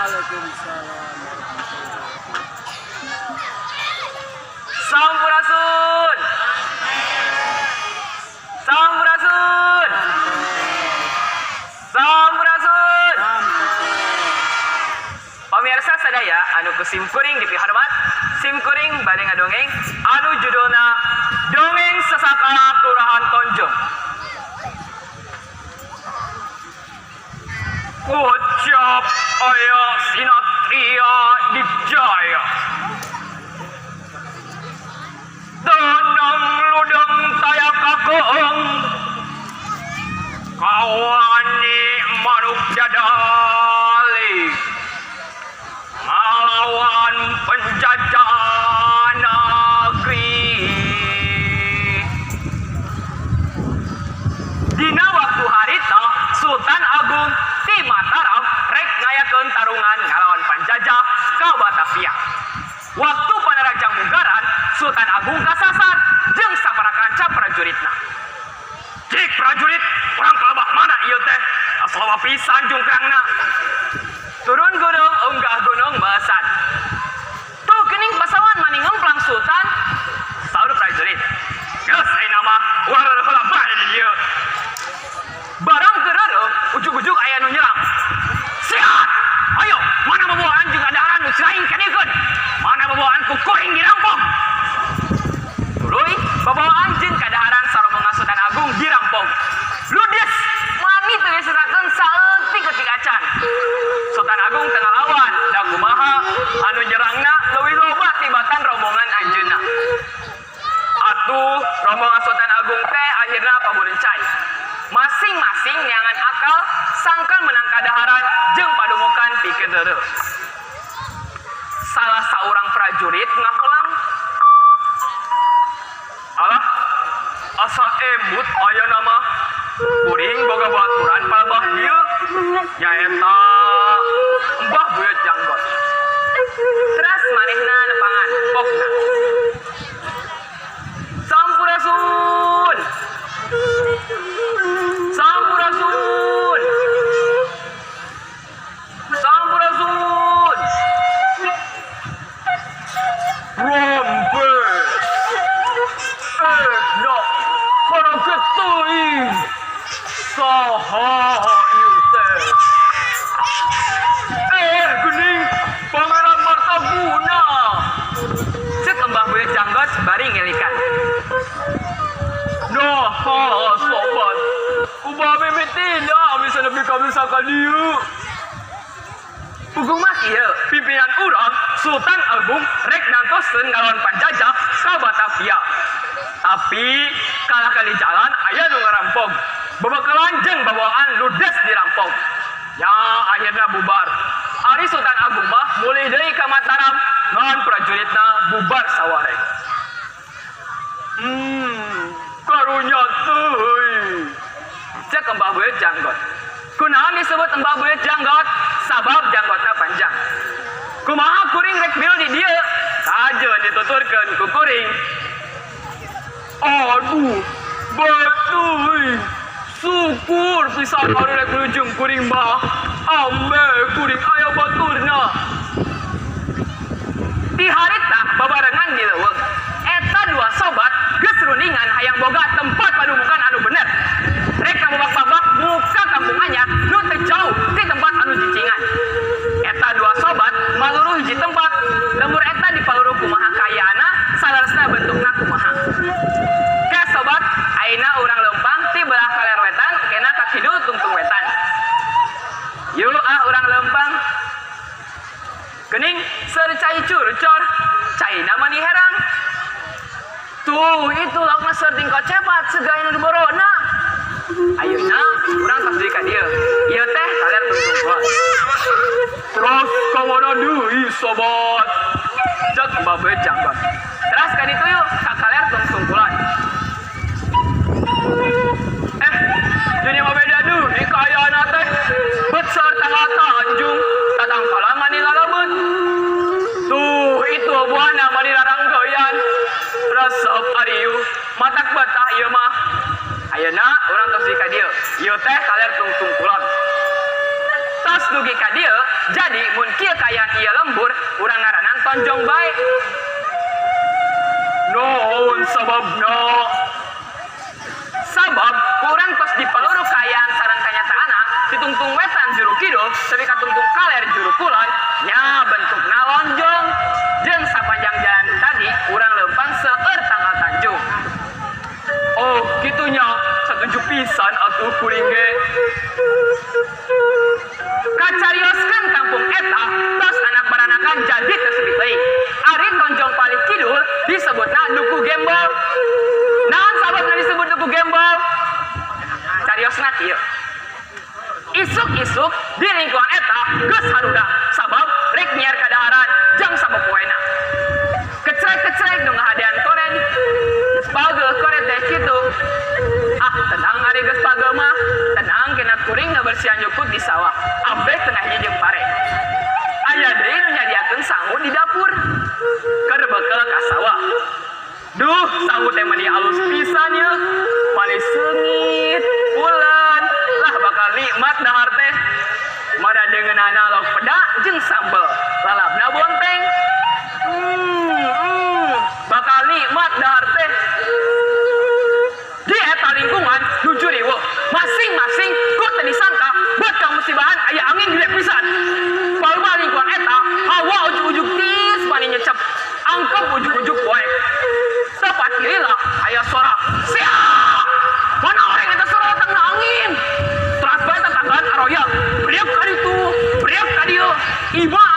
Waalaikumsalam warahmatullahi wabarakatuh. Sampurasun. Sampurasun. Sampurasun. Pemirsa sadaya anu ku simkuring dipihormat, simkuring bade ngadongeng anu judulna Dongeng Sasakala Kelurahan Tonjong. Kocap aya sinatria dijaya. Tenang ludeng taya kakeung. Kawani manuk jadali. Ngalawan penjajah negeri. Dina waktu harita Sultan Agung ti Mataram rek ngayakeun tarungan ngalawan penjajah ka Batavia. Waktu panarajang munggaran, Sultan Agung kasasar jeung saparakanca prajuritna. Cik prajurit, urang palebah mana ieu teh? Asa loba pisan jungkrangna. Turun gunung, unggah gunung mesan. Tuh geuning pasawan mani ngemplang Sultan. Saur prajurit. Geus ayeuna mah urang reureun heula bae di dieu. Barang keur reureuh, ujug-ujug aya nu nyerang. Siat! Ayo, mana bobowaan jeung kadaharan nu ciraing kadiekeun? Mana bobowaan ku kuring dirampok? Tuluy, bobowaan jeung kadaharan sarombongan Sultan Agung dirampok. Ludes, mani teu diserakeun saeutik ketik acan. Sultan Agung teu ngalawan, da kumaha anu nyerangna leuwih loba tibatan rombongan anjeunna. Atuh, rombongan Sultan Agung teh akhirna paburencai. Masing-masing neangan akal sangkan menang kadaharan jeung padumukan pikeun reureuh. Salah saurang prajurit ngahulang, "Alah, asa emut aya nama kuring boga baturan palebah dieu, nyaeta Mbah Buyut Janggot." Teras manehna nepangan pokna. Sampurasun. Sampurasun. Sampurasun. Rompe. No. Karoket teuing. Saha ieu teh? Geuning Pangeran Martaguna. Cek Mbah Buyut Janggot bari ngelikan. Nah, sobat. Kumaha mimitina bisa nepi ka bisa ka dieu. Puguh mah kieu, pimpinan urang Sultan Agung rek nantoskeun ngalawan panjajah ka Batavia. Tapi kalah kali jalan aya nu ngarampok. Babakalan jeung bawaan ludes dirampok. Ya akhirnya bubar. Ari Sultan Agung mah mulih deui ka Mataram ngan prajuritna bubar saware. Karunya teuing. Cek Mbah Buyut Janggot. Kunaon disebut Mbah Buyut Janggot? Sabab janggotna panjang. Kumaha kuring rek milu di dieu? Kajeun dituturkeun ku kuring. Aduh, betul. Syukur pisan anu rek nujung kuring mah. Ambe kuring aya baturna. Di harita babarengan di leuweung. Eta dua sobat geus rundingan hayang boga tempat padumukan anu bener. Rek kababak-babak muka kampung anyar nu teu jauh ti tempat anu cicingan. Eta dua sobat maluruh hiji tempat. Lembur eta dipaluruh kumaha kayaana, saleresna bentukna kumaha. Ke sobat, ayeuna urang leumpang ti belah kaler wetan kena ka kidul tungtung wetan. Yuk ah urang leumpang. Gening seur cai curcor, caina mani herang. Tuh, itu laukna seur tingkot cepat segai nu diborona. Ayeuna urang tos deui ka dieu. Ieu teh kaler tungtung kulon. Terus ka mana deui sobat? Cek Mbah Buyut Janggot. Teras ka ditu yuk ka kaler tungtung kulon. Jadi mah beda deui kaayana teh. Bet seur tanggal Tanjung, tatangkalan mani lalebet. Tuh, itu buahna mani laranggoyan. Resep ariu, matak betah ieu mah. Ayeuna urang tos di ka dieu. Ieu teh kaler tungtung kulon. Tos dugi ka dieu, jadi mun kieu kaayaan ieu lembur, urang ngaranan tonjong bae. Naon sababna? Sabab kurang tos dipaluru kaayaan sareng kanyataanna ti tungtung wetan juru kidul tepi ka tungtung kaler juru kulon nya bentukna lonjong. Jeung sapanjang jalan tadi urang leumpang seueur tangkal tanjung. Oh, kitunya satuju pisan atuh kuring ge. Kacarioskeun kampung eta tos anak baranakan jadi teu sepi teuing. Ari Tonjong Palih Kidul disebutna Duku Gembol. Naon sababna disebut Duku Gembol? Cariosna kieu. Isuk-isuk di lingkungan eta geus harudang sabab rek nyiar kadaharan jang sapopoena. Kecrek-kecrek nu ngahadean koret. Geus pageuh koret teh kitu. Ah, tenang ari geus pageuh mah. Tenang kena kuring ngabersihan jukut di sawah. Ambeh tengah hiji jeung pare. Aya deui nu nyadiakeun sangu di dapur. Keur bekel ka sawah. Duh, sangu teh meuni alus pisan yeuh. Manis seungit, pulen, lah bakal nikmat dahar teh. Mada deungeunana lauk peda jeung sambel, lalabna bonteng. Bakal nikmat dahar teh. Di eta lingkungan nuju riweuh, masing-masing ku teu disangka buat kamusibahan aya angin gede pisan. Palebah lingkungan eta hawa ujug-ujug tiis mani nyecep, angkep ujug-ujug poek. Tepat lila aya sora, "Sia! Mana orang eta sora datangna angin?" Teras bae tetanggaan aroyang, "Briek ka ditu, briek ka dieu." Ima